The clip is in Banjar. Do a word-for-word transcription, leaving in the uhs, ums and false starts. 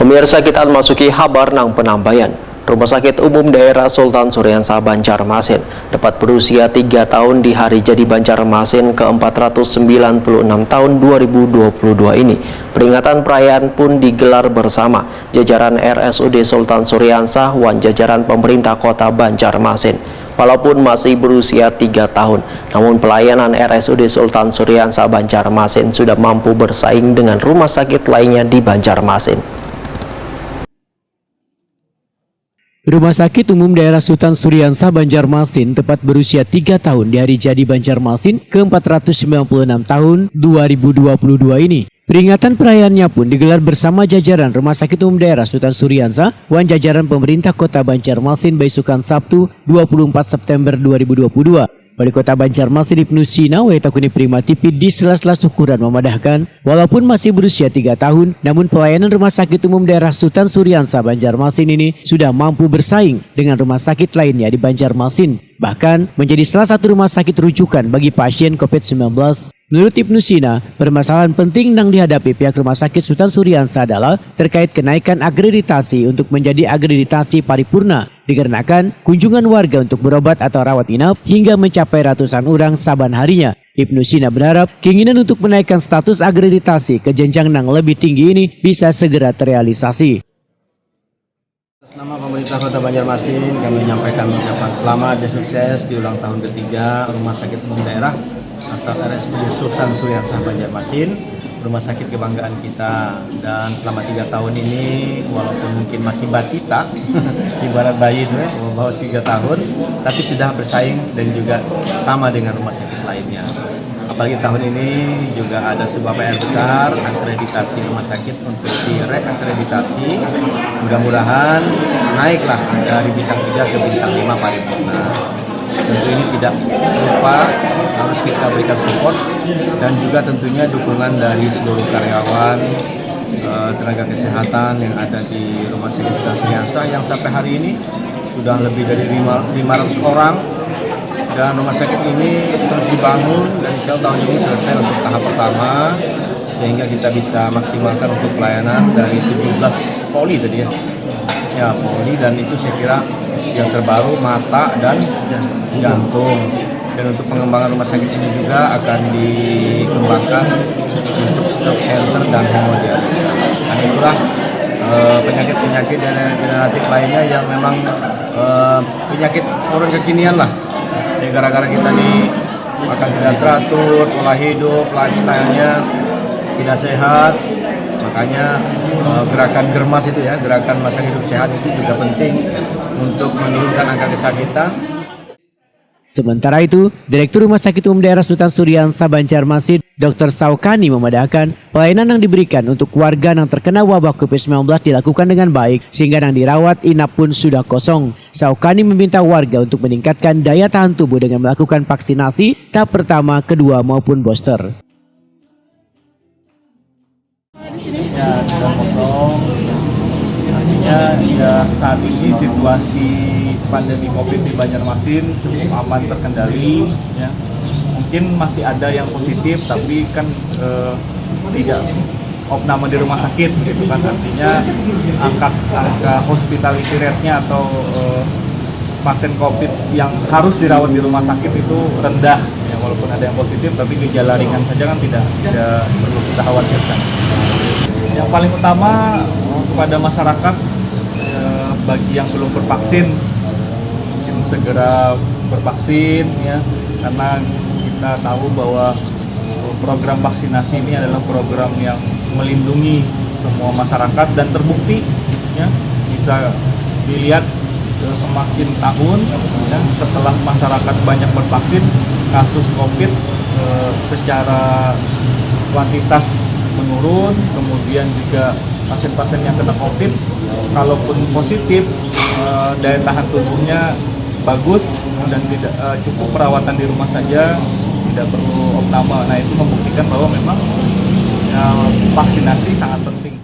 Pemirsa, kita masuki habar nang penambayan. Rumah Sakit Umum Daerah Sultan Suriansah Banjarmasin tepat berusia tiga tahun di hari jadi Banjarmasin ke empat ratus sembilan puluh enam tahun dua ribu dua puluh dua ini. Peringatan perayaan pun digelar bersama jajaran R S U D Sultan Suriansah wan jajaran pemerintah kota Banjarmasin. Walaupun masih berusia tiga tahun, namun pelayanan R S U D Sultan Suriansah Banjarmasin sudah mampu bersaing dengan rumah sakit lainnya di Banjarmasin. Rumah Sakit Umum Daerah Sultan Suriansah Banjarmasin tepat berusia tiga tahun di hari jadi Banjarmasin ke empat ratus sembilan puluh enam tahun dua ribu dua puluh dua ini. Peringatan perayaannya pun digelar bersama jajaran Rumah Sakit Umum Daerah Sultan Suriansah wan jajaran pemerintah kota Banjarmasin baisukan Sabtu dua puluh empat September dua ribu dua puluh dua. Wali Kota Banjarmasin Ibnu Sina, wayah takuni Prima T V di sela-sela syukuran memadahkan, walaupun masih berusia tiga tahun, namun pelayanan Rumah Sakit Umum Daerah Sultan Suriansah Banjarmasin ini sudah mampu bersaing dengan rumah sakit lainnya di Banjarmasin, bahkan menjadi salah satu rumah sakit rujukan bagi pasien covid sembilan belas. Menurut Ibnu Sina, permasalahan penting yang dihadapi pihak Rumah Sakit Sultan Suriansah adalah terkait kenaikan akreditasi untuk menjadi akreditasi paripurna, dikarenakan kunjungan warga untuk berobat atau rawat inap hingga mencapai ratusan orang saban harinya. Ibnu Sina berharap keinginan untuk menaikkan status akreditasi ke jenjang yang lebih tinggi ini bisa segera terrealisasi. Atas nama pemerintah Kota Banjarmasin, kami menyampaikan ucapan selamat dan sukses di ulang tahun ketiga Rumah Sakit Umum Daerah atau R S U D Sultan Suriansah Banjarmasin, rumah sakit kebanggaan kita. Dan selama tiga tahun ini, walaupun mungkin masih batita, ibarat bayi itu ya, bahwa tiga tahun, tapi sudah bersaing dan juga sama dengan rumah sakit lainnya. Apalagi tahun ini juga ada sebuah P R besar, akreditasi rumah sakit untuk direakreditasi. Mudah-mudahan naiklah dari bintang tiga ke bintang lima paripurna. Tentu ini tidak lupa, harus kita berikan support dan juga tentunya dukungan dari seluruh karyawan, eh, tenaga kesehatan yang ada di Rumah Sakit Sultan Suriansah yang sampai hari ini sudah lebih dari lima, lima ratus orang, dan rumah sakit ini terus dibangun dan insya Allah tahun ini selesai untuk tahap pertama, sehingga kita bisa maksimalkan untuk pelayanan dari tujuh belas poli tadi ya. Ya, poli, dan itu saya kira yang terbaru mata dan jantung. Dan untuk pengembangan rumah sakit ini juga akan dikembangkan untuk stroke center dan hemodialisis. Dan itulah, eh, penyakit-penyakit dan generatif lainnya yang memang, eh, penyakit orang kekinian lah. Ya, gara-gara kita nih makan tidak teratur, pola hidup, lifestyle-nya tidak sehat. Makanya, eh, gerakan germas itu ya, gerakan masa hidup sehat itu juga penting untuk menurunkan angka kesakitan. Sementara itu, Direktur Rumah Sakit Umum Daerah Sultan Suriansah Banjarmasin, Doktor Saukani memadahkan, pelayanan yang diberikan untuk warga yang terkena wabah covid sembilan belas dilakukan dengan baik, sehingga yang dirawat inap pun sudah kosong. Saukani meminta warga untuk meningkatkan daya tahan tubuh dengan melakukan vaksinasi tahap pertama, kedua, maupun booster. Ya, sudah kosong. Artinya, ya, saat ini situasi pandemi covid di Banjarmasin cukup aman terkendali, ya. Mungkin masih ada yang positif, tapi kan, eh, tidak opname di rumah sakit gitu kan. Artinya angka, angka hospitality rate-nya atau, eh, pasien covid yang harus dirawat di rumah sakit itu rendah. Ya, walaupun ada yang positif, tapi gejala ringan saja kan tidak, tidak perlu kita khawatirkan. Yang paling utama, eh, kepada masyarakat, eh, bagi yang belum bervaksin, mungkin segera bervaksin ya, karena kita tahu bahwa program vaksinasi ini adalah program yang melindungi semua masyarakat dan terbukti ya, bisa dilihat, eh, semakin tahun ya, setelah masyarakat banyak bervaksin, kasus covid, eh, secara kuantitas menurun, kemudian juga pasien-pasien yang kena covid, kalaupun positif, eh, daya tahan tubuhnya bagus dan tidak, eh, cukup perawatan di rumah saja, tidak perlu opname. Nah, itu membuktikan bahwa memang, eh, vaksinasi sangat penting.